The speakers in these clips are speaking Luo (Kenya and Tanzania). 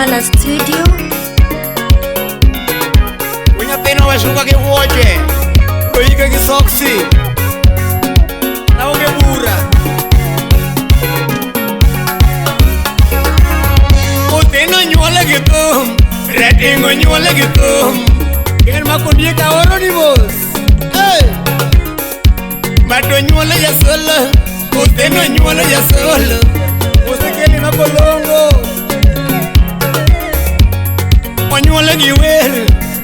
Utawala Studio. Nyathino wesruka gi wuoche, oike gi soksi, naonge bura. Othino nyuole gi thum, rateng' onyuole gi thum. Ger ma kondiek aoro ni mos. Hey! Bato nyuole jasolo, othino nyuole jasolo. Osekeli makolongo. Onyuole gi wer,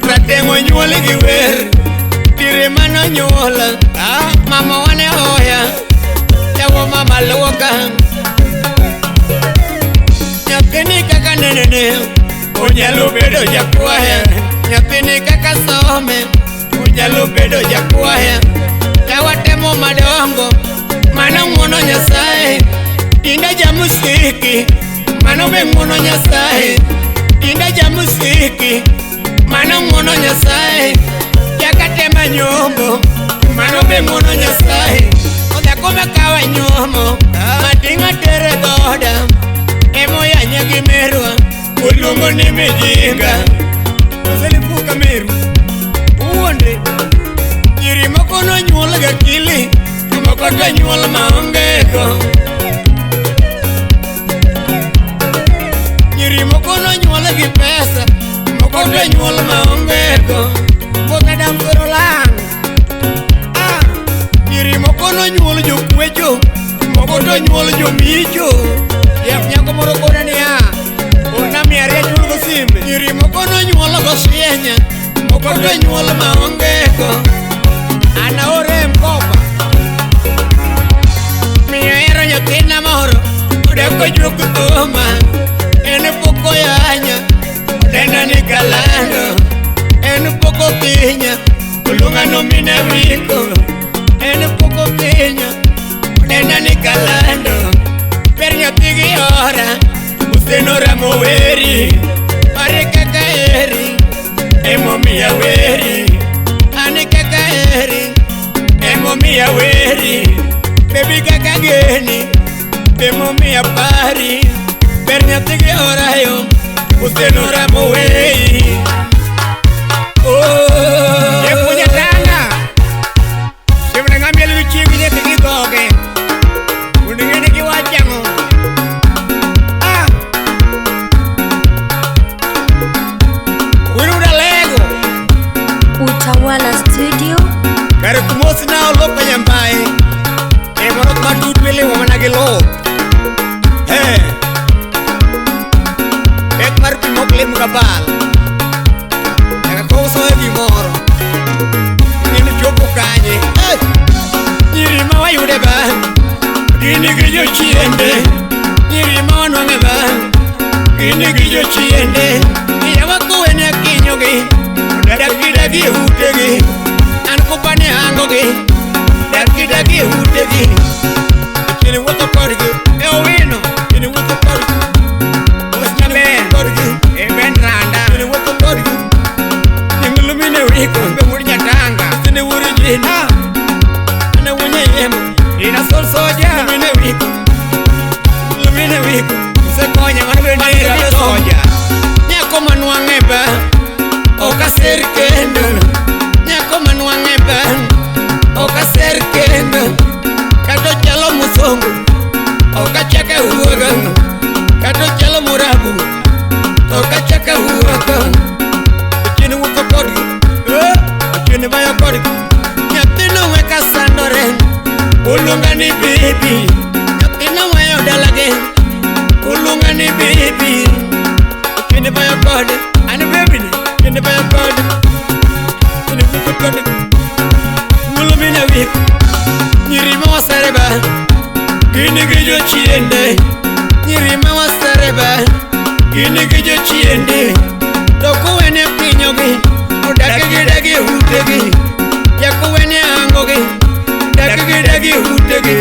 rateng' onyuole gi wer. Dire manonyuola, ah, mama wane hoya, jawo mama luoka. Nyathini kaka nenene, onyalo bedo jakwaya. Nyathini kaka some, onyalo bedo jakwaya. Ka watemo madongo, mano ng'uono Nyasaye. Tinda jamusiki, mano be ng'uono Nyasaye. Tinda jamusiki, mano ng'uono Nyasaye. Chaka tema nyombo, mano be ng'uono Nyasaye. Odhako makawa nyuomo, mating'a tere goda. Emoyanye gi merwa, oluongo ni mijinga. Oselipuka meru, uwuondre. Nyiri moko nonyuol gi akili, to moko to nyuol maonge go. Nyiri moko nonyuol gi pesa, moko to nyuol maonge go. Mokadam koro lang'. Ah, nyiri moko nonyuol jokwecho, moko to nyuol jomicho. Yap nyako moro kona niya, orna 200 achulgo simbe. Nyiri moko nonyuol go sienya, moko to nyuol maonge go. An aore M-Kopa. Miyo ahero nyathina moro, odak ojuok thuma. En pok oyanya, odenda ni kalando. En pok okinya, oluonga nomine wiko. En pok okinya, odenda ni kalando. Ber nyathi gi ora, Useno ramo weri. Pare kaka eri, emomiyo aweri. An kaka eri, emomiyo aweri. Baby kaka geni, emomiyo apari. Ber nyathi gi ora yo, Useno ramo weri. Oh, japuonj Atanga, simna ng'amiel gi chiegi nyathi gi dhoge. Mondo ing'e ni giwacho ang'o. Ah! Winu Alego. Utawala Studio. Kare kumosi na oloko nyambaye. E moro matut milimo mana gi luth. He. Pek mar pi mok lim ga bal. Nyaka kow soye gimoro. Ing'e ni chopo kanye. Hey! Nyiri ma wayude ba, gin gi jochiende. Nyiri ma wanwang'e ba, gin gi jochiende. Yawa koweni akinyogi, dak gidagi e utegi. An kopane hangogi, dak gidagi e utegi. Chini wuotho kodgi, e owino, chini wuotho kodgi. Osna ben, kodgi, e ben randa, chini wuotho kodgi. Nying'lumine wiko, be wuod nyatanga, sine wuori jina. Ane wunye yemo, ina sol soja, lumine wiko, lumine wiko. Usekonya mano bende ira soja. Nyako manwang'e ba, ok aser kendo. Nyako manwang'e ba, ok aser kendo. Kata ochalo musongo, ok achak awuogo. Kata ochalo murabu, to ok achak awuogo. Ochien wuotho kodgi, ochien bayo kodgi. Nyathino we ka sandore, oluonga ni baby. Nyathino weyo dalagi, oluonga ni baby. Ochien bayo kode, an baby ni, ochien bayo kode. Ochien wuotho kode, mulo mine wiko. Nyiri ma wasere ba, gin gi jochiende. Nyiri ma wasere ba, gin gi jochiende. To kowene pinyogi, odak gidagi e utegi. Jakowene hangogi, dak gidagi e utegi.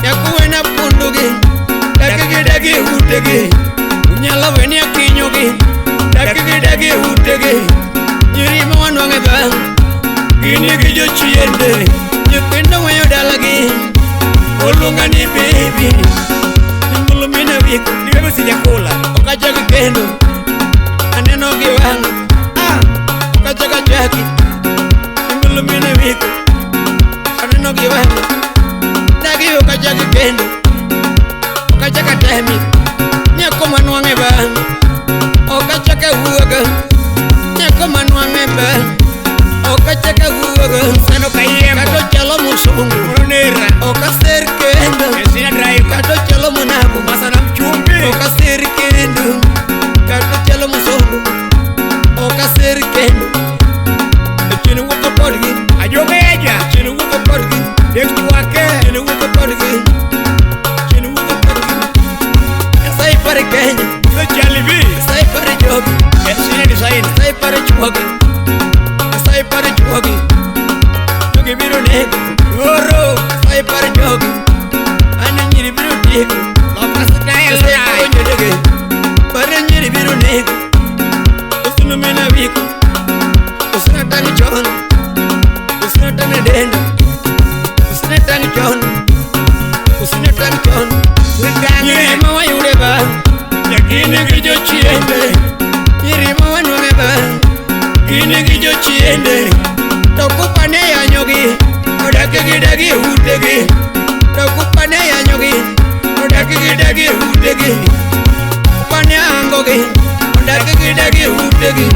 Jakowene apondogi, dak gidagi e utegi. Unyalo weni akinyogi, dak gidagi e utegi. Nyiri ma wanwang'e ba, gin gi jochiende. Nyithindo weyo dalagi, oluonga ni baby. Nyuolo mine wiko, ni bebe sijakula, ok achak kendo. chwaki. Mbulu mine wiko. Aneno gi wema. Dagi ok achak kendo. Ok achak atemi. Nyako manwang'e ba. Ok achak awuoga. Nyako manwang'e ba. Ok achak awuoga. Sano kayembo. Kata ochalo musungu. Onera. Ok aser kendo. Esina driver. Kata ochalo monago. Masana mchumbi. Ok aser kendo. Kata ochalo musungu. Ok aser kendo. Achien wuotho kodgi. Ajogeja. Achien wuotho kodgi. Dek chwake. Achien wuotho kodgi. Achien wuotho kodgi. Nyasaye pare Kenya. Charlie B. Nyasaye pare jogi. Esina design. Nyasaye pare chuogi. Nyasaye pare chuogi. Jogi biro nego. Oro. Nyasaye pare jogi. An nyiri biro tieko. Loka style Nyasaye paro right. nyodege. Pare nyiri biro nego. Osino mina wiko. Osina tang' chon. Osina tang' denda. Osina tang' chon. Osina tang' chon. Nyiri ma wayude ba. Gin gi jochiende. Nyiri ma wanwang'e ba. Gin gi jochiende. To kupane yanyogi. Odak gidagi e utegi. To kupane yanyogi. Odak gidagi e utegi. Kupane angogi. Odak gidagi e utegi.